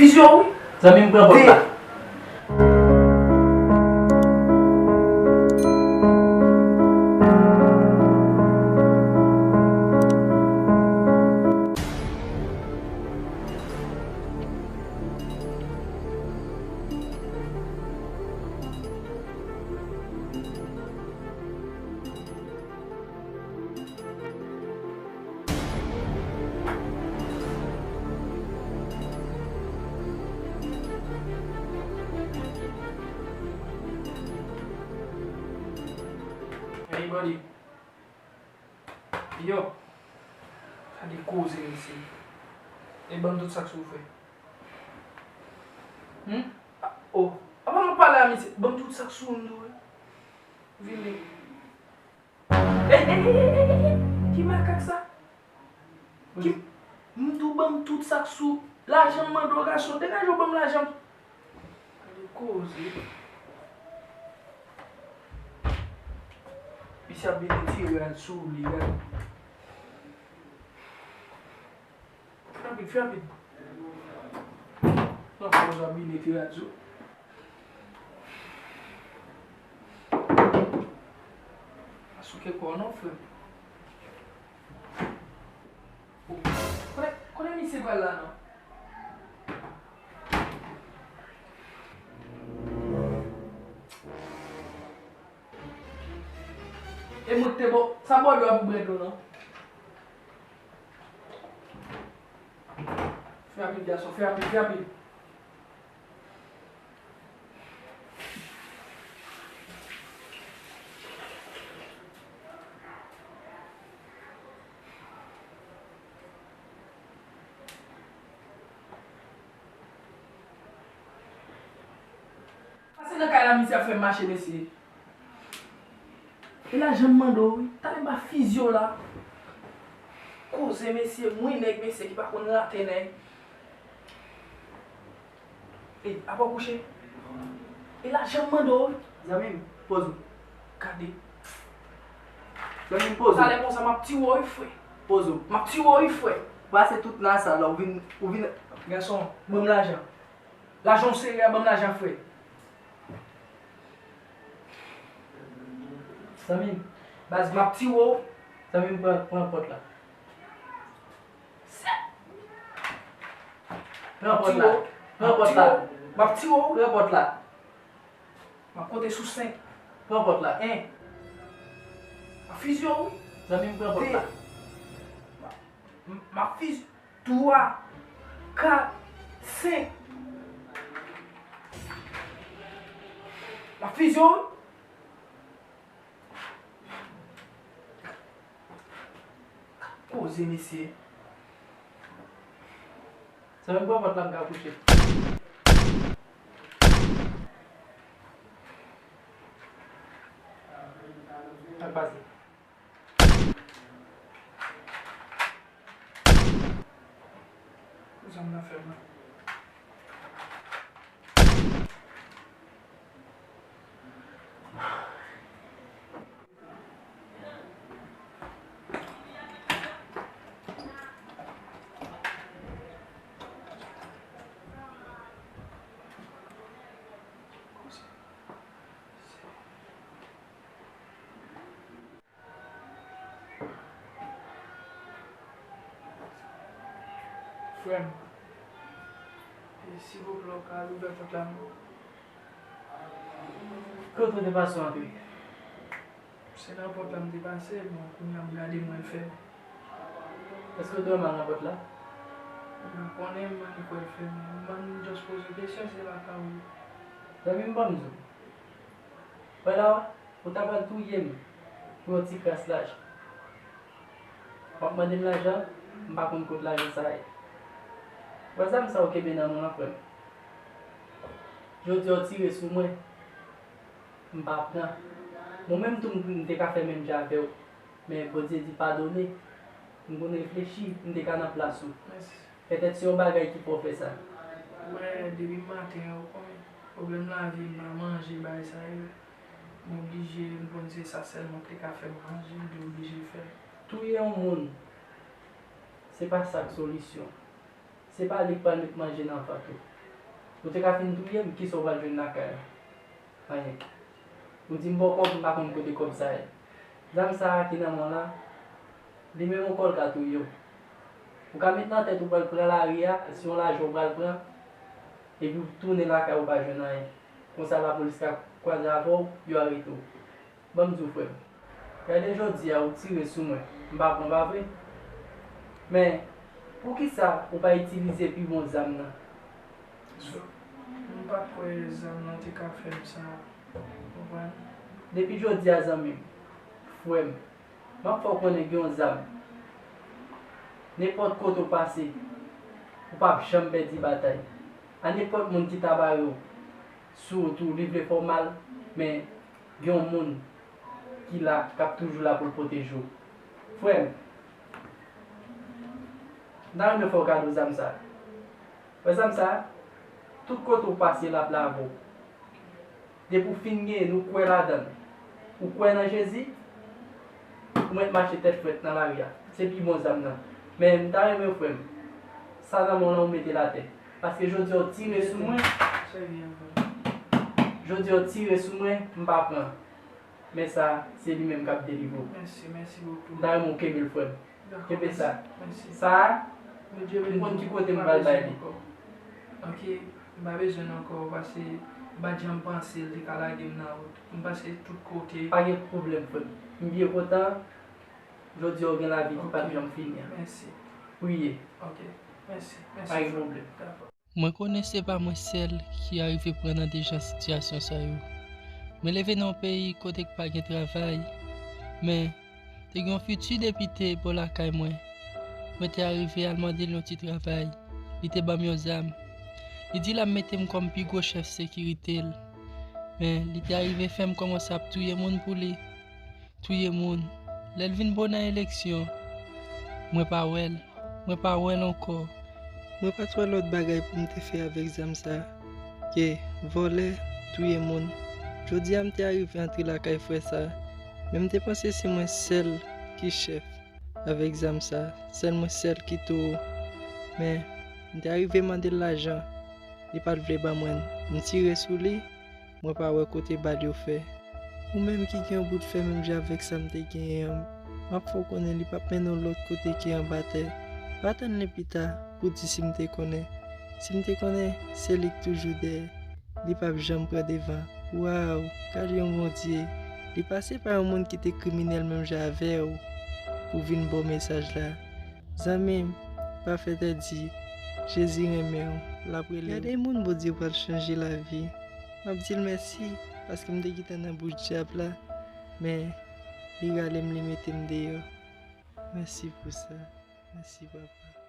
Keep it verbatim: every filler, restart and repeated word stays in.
Fizye w wi. Zanmi m, pran pòt la. Hey, buddy. Yo. Gade koze, mesye. E ban m tout sa k sou ou, frè. Hmm? A, oh. Apa m ap pale a misye? Ban m tout sa k sou ou, m di w. Vini. Ey, ey, ey, ey, ey, ey, ey, ki makak sa? Ki, m di w ban m tout sa k sou lajan m mande w, gason, degaje w ban m lajan m. Gade koze. Misye ap vin retire rad sou li, gade. Fè rapid, fè rapid. Non, fò w abine ti radyo. Pa souke kò w non, frè m. Oh. Konnen, konnen misye pral la, non? E mwen te bo, sa bò dlo a pou brèd ou, non? Fè rapid, gason, fè rapid, fè rapid. Pase nan kay la, misye ap fè m mache, mesye. E lajan m mande w, wi. Talè m pa fizye w la. Koze, mesye, mwen nèg, mesye, ki pa konn rate nèg. E, apa w kouche? E lajan m mande w, wi. Zanmi m, poze w. Gade. Zanmi m, poze w. Talè konsa, m ap tiye w, wi, frè. Poze w. M ap tiye w, wi, frè. Pase tout nan sal la, ou vin, ou vin. Gason, ban m lajan. Lajan w sere a, ban m lajan, frè. Zanmi m. Baz, m ap tiye w. Zanmi m, pran, pran pòt la. Pran pòt la. Pran pòt la. M ap tiye w. Pran pòt la. M ap konte sou senk. Pran pòt la. En. M ap fizye w, wi. Zanmi m, pran pòt la. De. M, m ap fizye. Twa, kat, senk. M ap fizye w. Koze, mesye. Sa menm pran pòt la, m ka kouche. Al pase. Zam nan fè mal. Frè m, e, silvouplè, w ka louvè pòt la non? Kote w te pase w antre? Se nan pòt la m te pase, bon, kounye a m gade m wè l fèmen. Èske w te wè m al nan pòt la? M pa konnen, m annik wè l fèmen. M annik just poze w kesyon, se lakay ou ye. Zanmi m, ban m di w. Wè la, ou ta pral touye m pou yon ti kras lajan. W ap mande m lajan, m pa konn kot lajan sa ye. Wè zam sa ou kenbe nan men w lan, frè m. Jodi a ou tire sou mwen, m pa pran. Mwen menm tou m, m te ka fè menm jan avè w. Men Bondye di padone. M konn reflechi, m te ka nan plas ou. Mèsi. Petèt se yon bagay ki fè w fè sa. Mwen, depi maten an, ou konnen, pwoblèm lavi, m pa manje, bagay sa yo. M oblije, m konn se sa sèlman k te ka fè m manje, m te oblije fè. Touye yon moun, se pa sa k solisyon. Se pa li k pral met manje nan vant ou. Ou te ka fin touye m, kisa w pral jwenn lakay la? Anyen. Ou di m ba w kòb, m pa konn kote kòb sa ye. Zam sa a ki nan men w la, li menm ankò l ka touye w. Ou ka met nan tèt ou pral pran lari a, se yon lajan ou pral pran, epi w tounen lakay ou pa jwenn anyen. Konsa lapolis ka kwaze avè w, yo arete w. Ban m di w, frè m. Gade jodi a ou tire sou mwen, m pa pran, pa vre? Men, poukisa ou pa itilize pi bon zam nan? So, m pa kwè zam nan te ka fè m sa, w konprann? Depi jodi a, zanmi m, frè m, m ap fè w konnen gen yon zam. Nenpòt kote w pase, ou p ap janm pèdi batay. A nenpòt moun ki ta bare w, sou wout ou, li vle fè w mal, men gen yon moun ki la, k ap toujou la pou l pwoteje w. Frè m, m ta renmen fè w kado zam sa. Wè zam sa, tout kote w pase, l ap lave w. Depi w fin genyen l, ou kwè ladan l, ou kwè nan Jezi, ou mèt mache tèt frèt nan lari a. Se pi bon zam nan. Men m ta renmen, frè m, sa nan men w lan, ou mete l atè. Paske jodi a w tire sou mwen. Jodi a w tire sou mwen, m pa pran. Men sa, se li menm k ap delivre w. Mèsi, mèsi bokou. M ta renmen w kenbe l, frè m. Dakò, kenbe sa. Mèsi. Sa a, m konn ki kote m pral bay li. Ok, m pa bezwen l ankò, paske m pa t janm panse l te ka lage m nan wout. M pase tout kote. Pa gen pwoblèm, frè m. M byen kontan. Jodi a w gen lavi ki p ap janm fini an. Mèsi. Priye. Ok, mèsi. Mèsi, frè m. Pa gen pwoblèm. Dakò. Mwen konnen se pa mwen sèl ki arive pran nan de jan sitiyasyon sa yo. Mwen leve nan yon peyi kote k pa gen travay, men te gen yon fiti depite bò lakay mwen. Mwen te arive al mande l yon ti travay. Li te ban m yon zam. Li di l ap mete m kòm pi gwo chèf sekirite l. Men, li te arive fè m kòmanse ap touye moun pou li. Touye moun. Lè l vin bon nan eleksyon, mwen pa wè l. Mwen pa wè l ankò. Mwen pa t wè lòt bagay pou m te fè avèk zam sa a ke vòlè, touye moun. Jodi a, m te arive antre lakay frè sa a, men m te panse se mwen sèl ki chèf avèk zam sa a, sèl mwen sèl ki towo. Men, m te arive mande l lajan, li pa t vle ban mwen l. M tire sou li, mwen pa wè kote bal yo fè. Ou menm ki gen yon bout fè menm jan avèk sa m te genyen an, m ap fè w konnen li p ap mennen w lòt kote ke anba tè. Pa tann li pita pou di si m te konnen. Si m te konnen, se li k toujou dèyè. Li p ap janm pran devan. Waw, gade yon Bondye! Li pase pa yon moun ki te kriminèl menm jan avè w pou vin ba w mesaj la. Zanmi m, pa fè tèt di, Jezi renmen w, l ap rele w. Gade moun Bondye pral chanje lavi. M ap di l mèsi, paske m te gentan nan bouch dyab la, men li rale m, li mete m deyò. Mèsi pou sa. Mèsi, Papa.